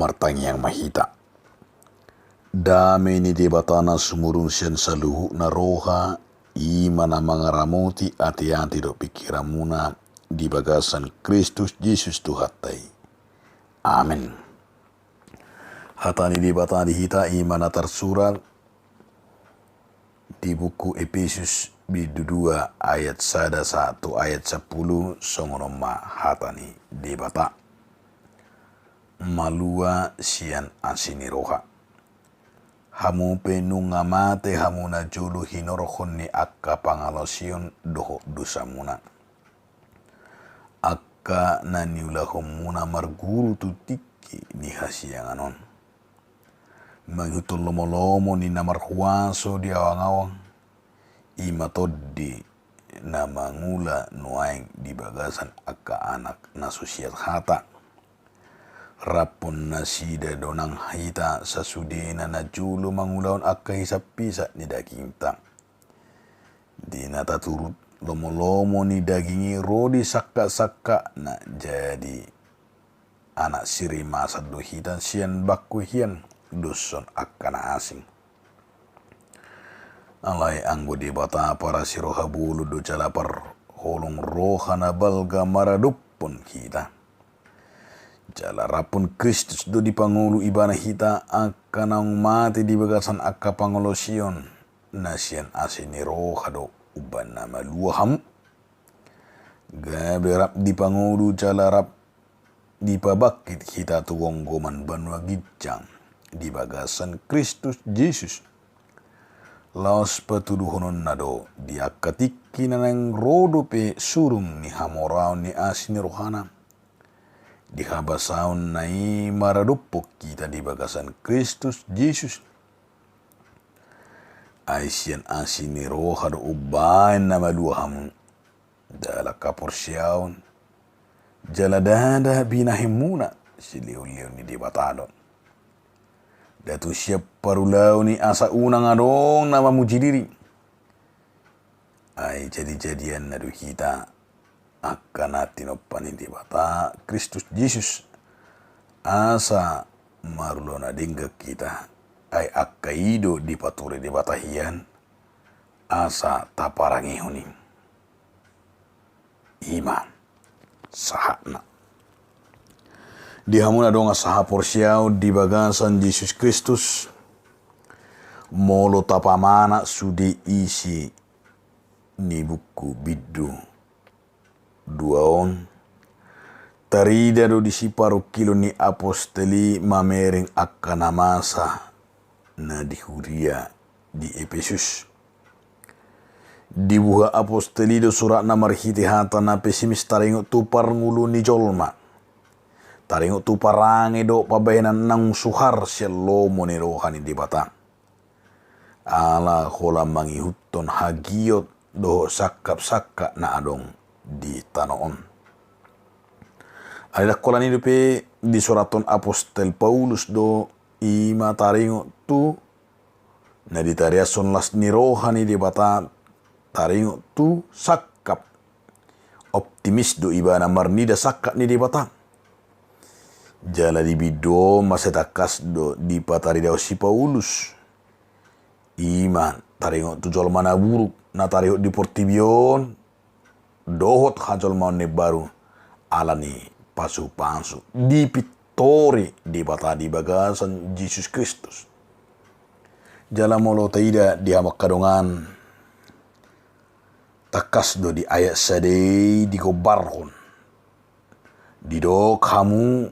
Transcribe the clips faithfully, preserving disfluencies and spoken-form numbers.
Martangiang ma hita. Dame ni Debata na sumurung sian saluhutna roha, i ma na mangaramoti ateate dohot pingkiranmuna di bagasan Kristus Jesus Tuhanta i. Amen. Hata ni Debata di hita i ma na tarsurat di buku Epesus bindu dua ayat sada sahat tu ayat sampulu, songon on ma hata ni Debata. Malua sian asi ni roha. Hamu pe nunga mate hamu na jolo hinorhon ni angka pangalaosion dohot dosamuna. Angka na niulahonmuna marguru tu tingki ni hasiangan on. Mangihuthon lomolomo ni na marhuaso di awangawang, i ma tondi na mangula nuaeng di bagasan angka anak na so siat hata. Raphon nasida do nang hita sasudena na jolo mangulahon angka hisaphisap ni dagingta. Di na taturut lomolomo ni daging i ro di sangkatsangkatna, jadi anak sirimasan do hita sian bangku hian, doshon angka na asing. Alai anggo Debata parasi roha bolon do jala parholong roha na balga maradophon hita. Jala raphon Kristus do dipangolu ibana hita angka naung mate di bagasan angka pangalaosion, na sian asi ni roha do umbahen na malua hamu. Gabe rap dipangolu jala rap dipabangkit hita tu gomgoman banua ginjang di bagasan Kristus Jesus. Laos patuduhononna do di angka tingki na naeng ro dope surung ni hamoraon ni asi ni rohana. Di habasaonna i maradophon hita di bagasan Kristus Jesus. Ai sian asi ni roha do umbahen na malua hamu. Dalan haporseaon, jala ndada binahenmuna, silehonlehon ni Debata do. Nda tusi sian parulaon i asa unang adong na mamuji diri. Ai jadijadianna do hita, angka na tinompa ni Debata Kristus Jesus, asa marulaon na denggan hita, ai angka i do dipature Debata hian, asa taparangehon i. I ma sahatna. Di hamu na dongan sahaporseaon di bagasan Jesus Kristus, molo tapamanat sude isi ni buku bindu dua on, tarida do disi parungkilon ni apostel i mamereng angka na masa na di huria di Epesus. Dibuha apostel i do suratna marhite hata na pesimis taringot tu parngoluon ni jolma, taringot tu parange dohot pambahenan naung suhar sian lomo ni roha ni Debata. Ala holan mangihuthon hagiot dohot sangkapsangkap na adong di tano on. Alai ndang holan i dope disurathon apostel Paulus do, i ma taringot tu na ditariashon las ni roha ni Debata, taringot tu sangkap. Optimis do ibana marnida sangkap ni Debata. Jala di bindu on mansai tangkas do dipataridahon si Paulus, i ma taringot tu jolma na buruk na tarihot di portibi on, dohot hajolmaon na imbaru ala ni pasupasu dipintori Debata di bagasan Jesus Kristus. Jala molo taida di hamu angka dongan, tangkas do di ayat sada i digombarhon. Didok hamu,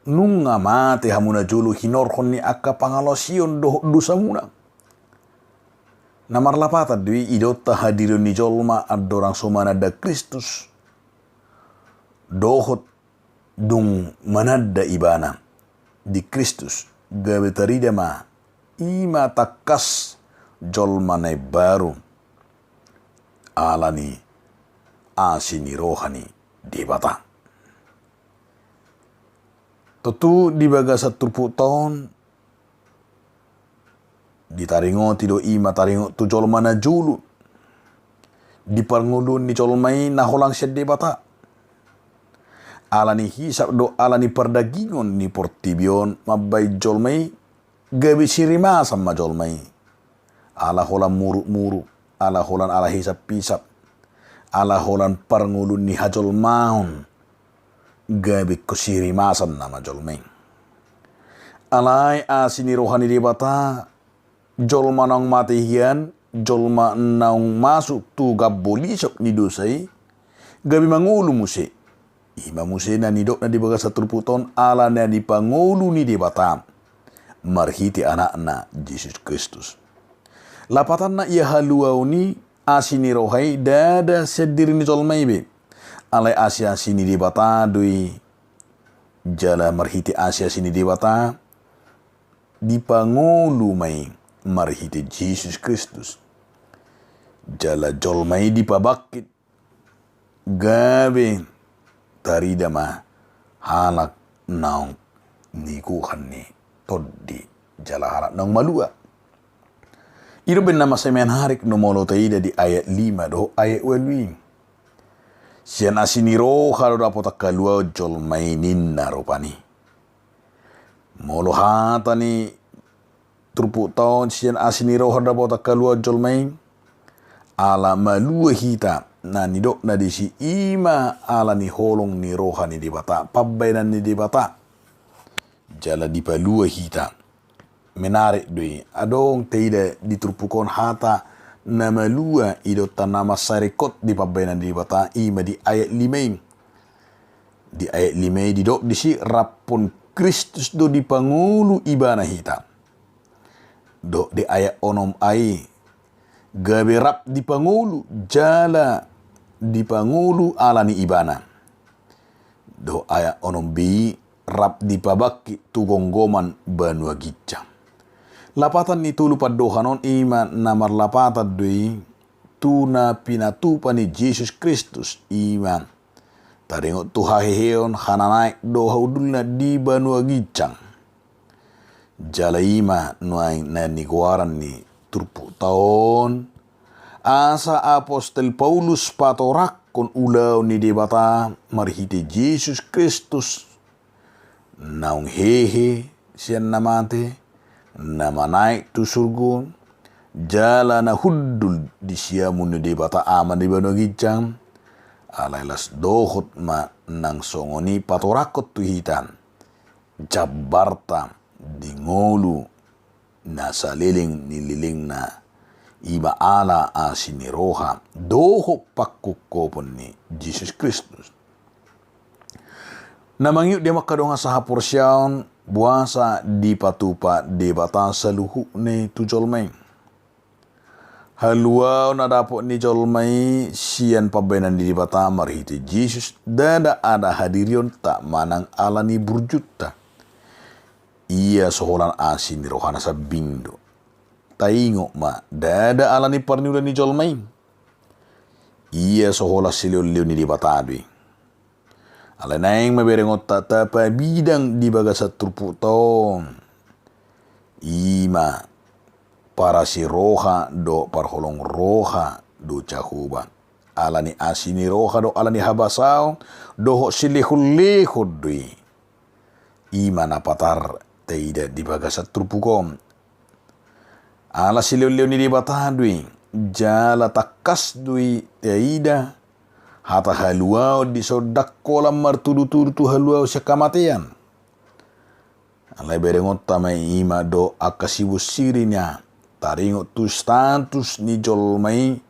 nunga mate hamu na jolo hinorhon ni angka pangalaosion dohot dosamuna. Na marlapatan do i, idaonta hadirion ni jolma andorang so mananda Kristus dohot dung mananda ibana di Kristus, gabe tarida ma i ma tangkas jolma na imbaru ala ni asi ni roha ni Debata. Tontu di bagasan turpukta on ditaringoti do i ma taringot tu jolma na jolo di parngoluon ni jolma i na holang sian Debata. Ala ni hisap dohot ala ni pardagingon ni portibi on mambahen jolma i, gabe sirimasan ma jolma i. Ala holan muruk-muruk, ala holan ala hisap-hisap, ala holan parngoluon ni hajolmaon, gabe ingkon sirimasan nama jolma i. Alai asi ni roha ni Debata, jolma naung mate hian, jolma naung masuk tu gambo lisok ni dosa i, gabe mangolu muse. I ma muse na nidokna di bagasan turpukta on ala na dipangolu ni Debata marhite Anakna Jesus Kristus. Lapatanna ia haluaon i, asi ni roha i, ndada sian diri ni jolma i be. Alai asi-asi ni Debata do i, jala marhite asi-asi ni Debata, dipangolu ma i marhite Jesus Kristus. Jala jolma i dipabangkit, gabe tarida ma halak naung ningkohon ni tondi jala halak naung malua. I do umbahen na masa i menarik do molo taida di ayat lima dohot ayat ualu i. Sian asi ni roha do dapotan haluaon jolma i ninna rupani. Molo hata ni turpukta on sian asi ni roha dapotan haluaon jolma i, ala malua hita, na nidokna disi i ma ala ni holong ni roha ni Debata, pambahenan ni Debata. Jala dipalua hita. Menarik do i, adong taida di turpuk on hata na malua, idohonta na mansai ringkot di pambahenan ni Debata, i ma di ayat lima i. Di ayat lima i didok disi, raphon Kristus do dipangolu ibana hita. Dohot di ayat onom a i, gabe rap dipangolu, jala dipangolu ala ni ibana. Dohot ayat onom b i, rap dipabangkit tu gomgoman banua ginjang. Lapatan ni tolu pandohan on i ma na marlapatan do i tu na pinatupa ni Jesus Kristus, i ma taringot tu haheheon, hananaek dohot hundulna di banua ginjang. Jala i ma nuaeng na nigoaran ni turpukta on, asa apostel Paulus patoranghon ulaon ni Debata marhite Jesus Kristus, naung hehe sian na mate, na manaek tu surgo, jala na hundul di siamun ni Debata Ama di banua ginjang. Alai las dohot ma nang songon i patoranghon tu hita jambarta di ngolu na saleleng ni lelengna, i ma ala asi ni roha dohot pangkophopon ni Jesus Kristus. Na mangihut di hamu angka dongan sahaporseaon, boasa dipatupa Debata saluhutna i tu jolma i? Haluaon na dapot ni jolma i sian pambahenan ni Debata marhite Jesus, ndada ala hadirionta manang ala ni burjuta. Ia so holan asi ni rohana sambing do. Taingot ma, ndada ala ni parniula ni jolma i. Ia so holan silehon-lehon ni Debata do i. Alai naeng ma berengonta tapabidang di bagasan turpukta on, i ma parasi roha dohot parholong roha do Jahowa. Ala ni asi ni roha dohot ala ni habasaon dohot silehon-lehon do i. I ma na patar taida di bagasan turpuk on. Ala silehon-lehon ni Debata do i, jala tangkas do i taida hata haluaon dison, ndang holan martudu-tudu tu haluaon sian hamatean. Alai berengonta ma i ma dohot angka sibonsirina taringot tu status ni jolma i,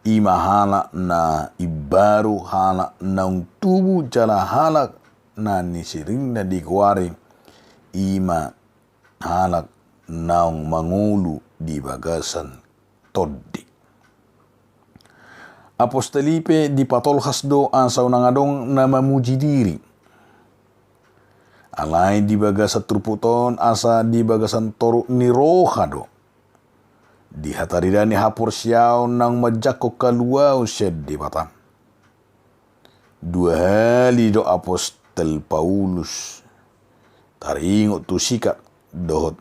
i ma halak na imbaru, halak naung tubu, jala halak na nisiringna digoari, i ma halak naung mangolu di bagasan tondi. Apostel i pe dipatolhas do asa unang adong na mamuji diri. Alai di bagasan turpukta on asa di bagasan toruk ni roha do, di hataridaan ni haporseaon naung manjangkon haluaon sian Debata. Dua hali do apostel Paulus taringot tu sikap dohot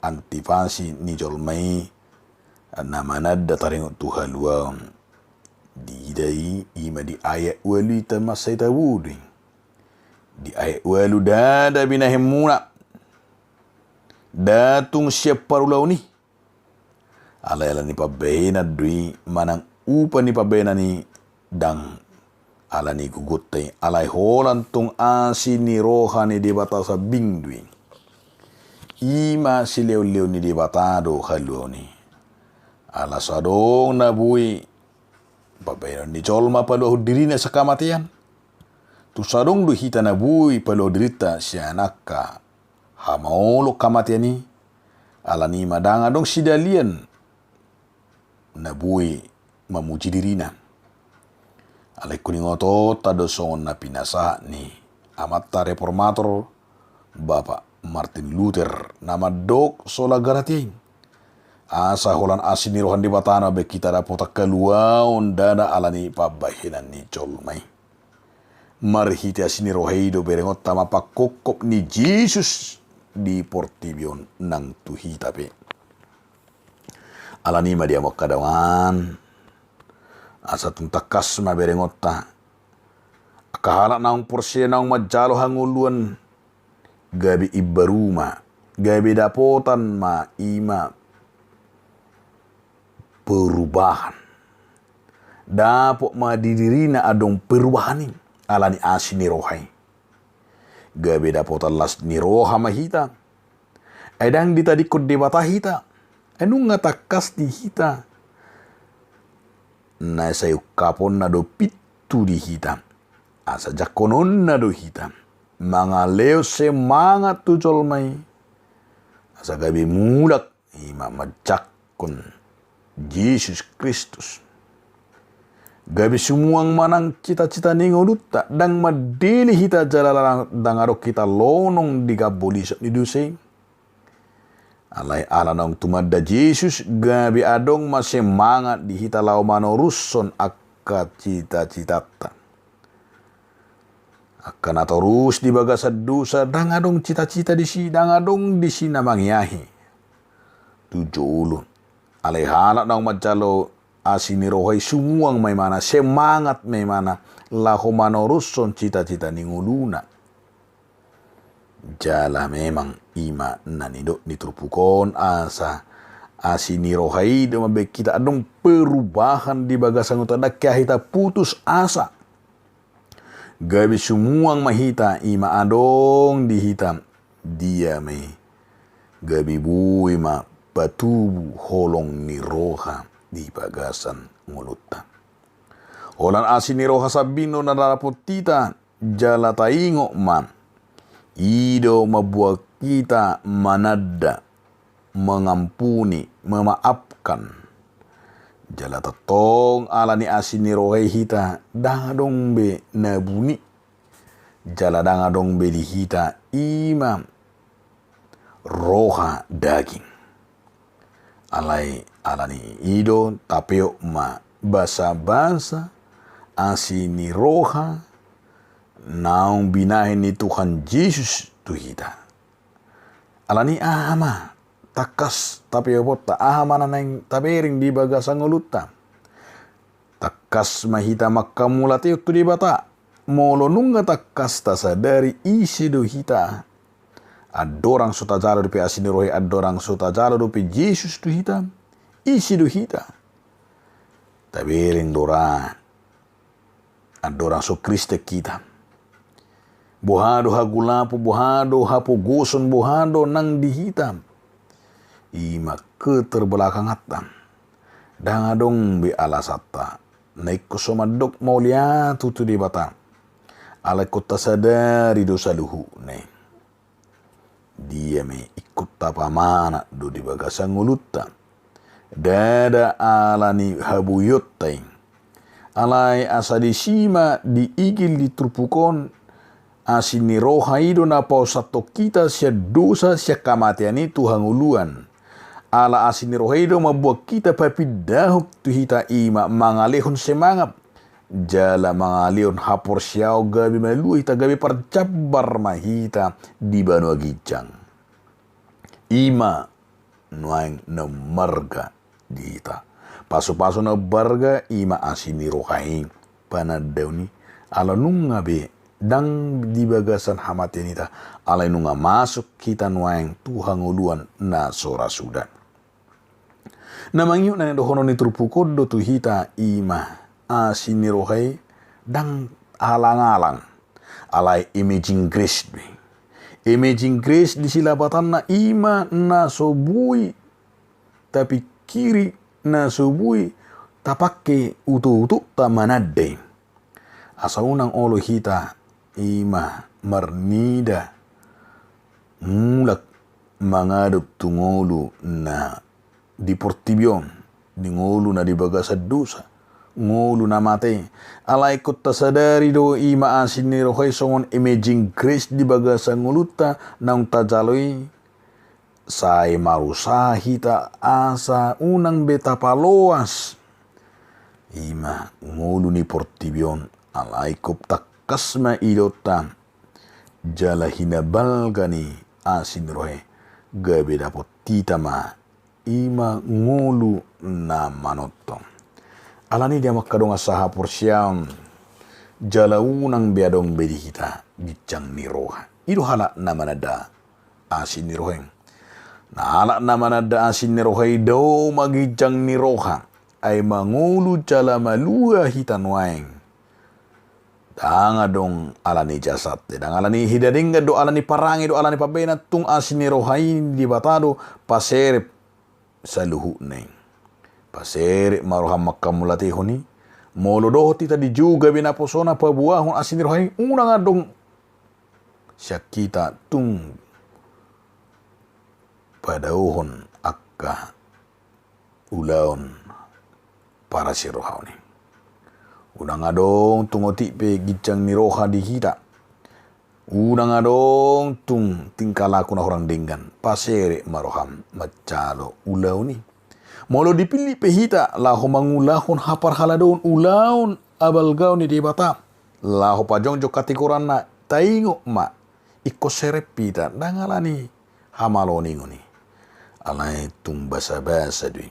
antipasi ni jolma i na mananda taringot tu haluaon. Diida i, i ma di ayat ualu i, tamansai tabo do i. Di ayat ualu, ndada binahenmuna, ndada tung sian parulaon i. Alai ala ni pambahenan do i manang upa ni pambahenan i, ndang ala ni gogonta i, alai holan tung asi ni roha ni Debata sambing do i. I ma silehonlehon ni Debata do haluaon i. Ala so adong na boi pambahenan ni jolma paluahon dirina sian hamatean, tung so adong do hita na boi paluahon dirinta sian angka hamaolon hamatean i. Ala ni i ma ndang adong sidalian na boi mamuji dirina. Alai ingkon ingotonta do songon na pinasahat ni amanta reformator, Bapak Martin Luther, na mandok sola galatia i. Asa holan asi ni roha ni Debata ma be hita dapotan haluaon, ndada ala ni pambahenan ni jolma i. Marhite asi ni roha i do berengonta ma pangkophop ni Jesus di portibi on nang tu hita pe. Ala ni i ma di hamu angka dongan, asa tung tangkas ma berengonta, angka halak naung porsea naung manjalo hangoluan, gabe imbaru ma, gabe dapotan ma i ma perubahan. Dapot ma di dirina adong perubahan i, ala ni asi ni roha i. Gabe dapotan las ni roha ma hita. Ai ndang ditadingkon Debata hita. Ai nunga tangkas di hita na sai ungkaponna do pintu di hita. Asa jangkononna do hita mangalehon semangat tu jolma i, asa gabe mulak i ma manjangkon Jesus Kristus. Gabe sumuang ma nang cita-cita ni ngolunta, ndang mandele hita jala ndang adong hita lonong di gambolison ni dosa i. Alai ala naung tumanda Jesus, gabe adong ma semangat di hita laho manorushon angka cita-citanta. Angka na torus di bagasan dosa, ndang adong cita-cita disi, ndang adong disi na mangeahi tu jolo. Alai halak naung manjalo asi ni roha i, sumuang ma imana, semangat ma imana laho manorushon cita-cita ni ngoluna. Jala memang i ma na nidok ni turpuk on, asa asi ni roha i do mambahen hita adong perubahan di bagasan ngolunta, ndang hea hita putus asa. Gabe sumuang ma hita, i ma adong di hita, dia ma i, gabe boi ma patubu holong ni roha di bagasan ngolunta. Holan asi ni roha sambing do na dapot hita, jala taingot ma, i do mamboan hita mananda, mengampuni, memaafkan. Jala tongtong ala ni asi ni roha i hita, ndang adong be na buni. Jala ndang adong be di hita i ma roha daging. Alai ala ni i do tapeop ma basa-basa asi ni roha naung binahen ni Tuhan Jesus tu hita. Ala ni aha ma tangkas tapeoponta, aha ma na naeng tabereng di bagasan ngolunta? Tangkas ma hita manghamauliatehon tu Debata. Molo nunga tangkas tasadari ise do hita, andorang so tajalo dope asi ni roha i, andorang so tajalo dope Jesus tu hita, ise do hita? Tabereng do ra andorang so Kristen hita. Boha do hagolapon, boha do hapogoson, boha do nang di hita? I ma keterbelakanganta. Ndang adong be alasanta na ingkon so mandok mauliate tu Debata. Alai ingkon tasadari do saluhutna i. Dia ma i, ingkon tapamanat do di bagasan ngolunta. Ndada ala ni habuionta i. Alai asa disi ma diigil di turpuk on, asi ni roha i do na paosathon hita sian dosa, sian hamatean i tu hangoluan. Ala asi ni roha i do mamboan hita papindahon tu hita i ma mangalehon semangat. Jala mangalehon haporseaon, gabe malua hita, gabe parjambar ma hita di banua ginjang. I ma nuaeng na ummarga di hita. Pasupasu na ummarga i ma asi ni roha i, panandaon i, ala nunga be ndang di bagasan hamatean hita, alai nunga masuk hita nuaeng tu hangoluan na so ra suda. Na mangihut na nidohonon ni turpuk on do tu hita, i ma asi ni roha i ndang alang-alang, alai amazing grace do i. Amazing grace di silapatanna i ma na so boi tapingkiri, na so boi tapangke utoutokta mananda i. Asa unang olo hita i ma marnida mulak mangadop tu ngolu na di portibi on, di ngolu na di bagasan dosa, ngolu na mate. Alai ingkon tasadari do i ma asi ni roha i songon amazing grace di bagasan ngolunta naung tajalo i, sai marusaha hita asa unang be tapaloas i ma ngolu ni portibi on, alai ingkon tangkas ma idaonta jala hinabalga ni asi ni roha i gabe dapot hita ma i ma ngolu na manongtong. Alani i di hamu angka dongan sahaporseaon, jala unang be adong be di hita ginjang ni roha. I do halak na mananda asi ni roha i. Na halak na mananda asi ni roha i dao ma ginjang ni roha, ai mangolu jala malua hita nuaeng. Ndang adong alani jasad, ndang alani hita denggan do, alani parange do, alani pambahenan, tung asi ni roha i ni Debata do paserep saluhutna i. Paserep ma roham mangkamullatehon i. Molo dohot hita di juga be naposona paboahon asi ni roha i, unang adong sian hita tung padaohon angka ulaon parasirohaon i. Unang adong tung otik pe ginjang ni roha di hita. Unang adong tung tingkah laku na hurang denggan. Paserep ma roham manjalo ulaon i. Molo dipillit pe hita laho mangulahon haparhaladoon, ulaon abalgaon ni Debata, laho pajongjong hatigoranna, taingot ma, ingkon serep hita, ndang alani hamaloningon i. Alai tung basabasa do i.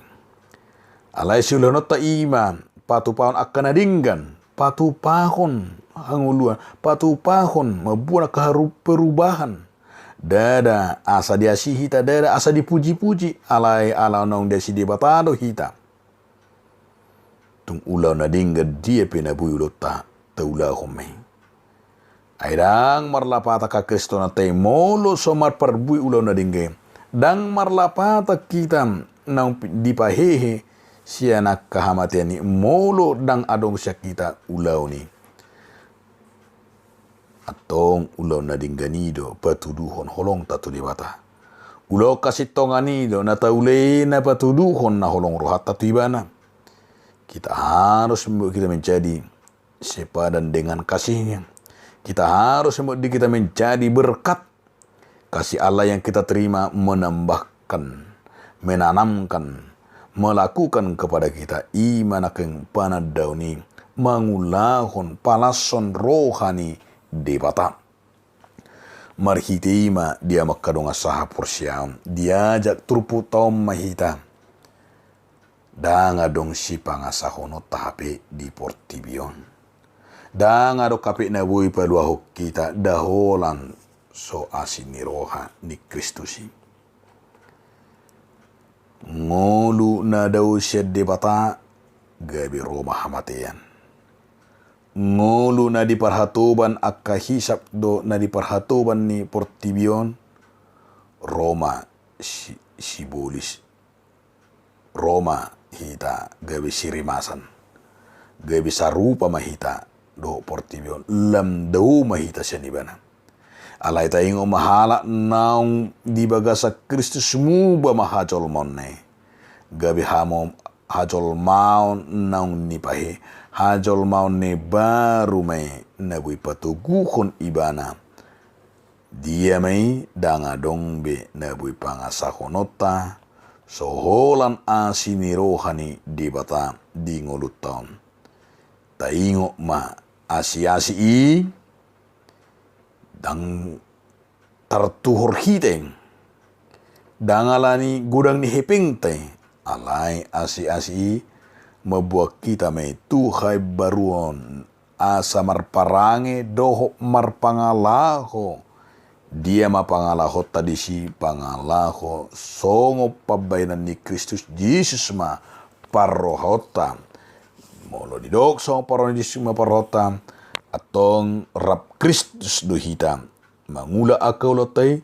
Alai siulahononta i ma patupahon angka na denggan, patupahon hangoluan, patupahon mamboan angka haru-, perubahan. Ndada asa diasi hita, ndada asa dipujipuji, alai ala naung diasi Debata do hita. Tung ulaon na denggan dia pe na boi ulaonta, taulahon ma i. Ai ndang marlapatan hakristononta i molo so marparbue ulaon na denggan i. Ndang marlapatan hita naung pi-, dipahehe sian angka hamatean i molo ndang adong sian hita ulaon i. Antong ulaon na denggan i do patuduhon holongta tu Debata. Ulaon hasintongan i do na taula i na patuduhon na holong rohanta tu Ibana. Kita harus membuat kita menjadi sepadan dengan kasihnya. Kita harus membuat diri kita menjadi berkat. Kasih Allah yang kita terima menambahkan, menanamkan, melakukan kepada kita i ma nangkin panandaon i mangulahon palashon roha ni Debata. Marhite i ma di hamu angka dongan sahaporseaon, diajak turpukta on ma hita. Ndang adong sipangasahononta hape di portibi on. Ndang adong hape na boi paluahon hita nda holan so asi ni roha ni Kristus i. Ngolu na dao sian Debata gabe ro ma hamatean. Ngolu na di parhatoban angka hisap dohot na di parhatoban ni portibi on, ro ma si-, sibolis. Ro ma hita gabe sirimasan. Gabe sarupa ma hita dohot portibi on, lam dao ma hita sian Ibana. Alai taingot ma halak naung di bagasan Kristus muba ma hajolmaonna i. Gabe hamo-, hajolmaon naung nipahe, hajolmaon na baru ma i na boi patoguhon ibana. Dia ma i ndang adong be na boi pangasahononta so holan asi ni roha ni Debata di ngolunta on. Taingot ma, asi-asi i ndang tartuhor hita i, ndang alani godang ni hepengta i, alai asi-asi i mamboan hita ma i tu haimbaruon asa marparange dohot marpangalaho. Dia ma pangalahonta disi? Pangalaho songon pambahenan ni Kristus Jesus ma parrohaonta. Molo didok songon parroha ni Jesus ma parrohaonta, antong rap Kristus do hita mangula angka ulaonta i,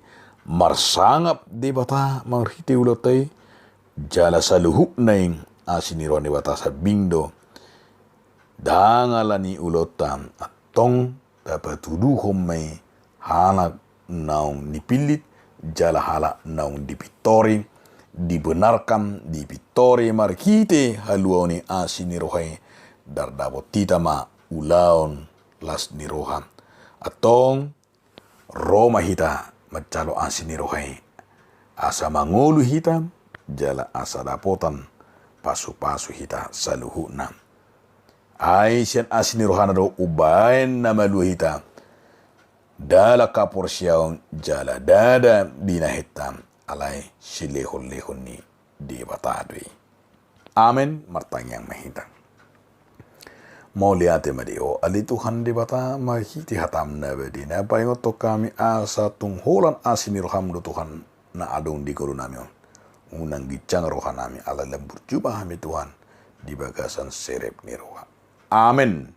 marsangap Debata marhite ulaonta i, jala saluhutna i asi ni roha ni Debata sambing do. Ndang ala ni ulaonta, antong tapatuduhon ma i halak naung dipillit, jala halak naung dipintori, dibenarkan, dipintori marhite haluaon ni asi ni roha i, ndang dapot hita ma ulaon las ni roha. Antong ro ma hita manjalo asi ni roha i, asa mangolu hita, jala asa dapotan pasupasu hita saluhutna. Ai sian asi ni rohana do umbaen na malua hita, ndada haporseaon jala ndada binahenta, alai silehonlehon ni Debata do i. Amen. Martangiang ma hita. Mauliate ma di Ho ale Tuhan Debata, marhite hataM na badia na paingothon hami asa tung holan asi ni rohaM do Tuhan na adong di ngolunami on. Unang ginjang rohanami ala lam burju ma hami Tuhan di bagasan serep ni roha. Amen.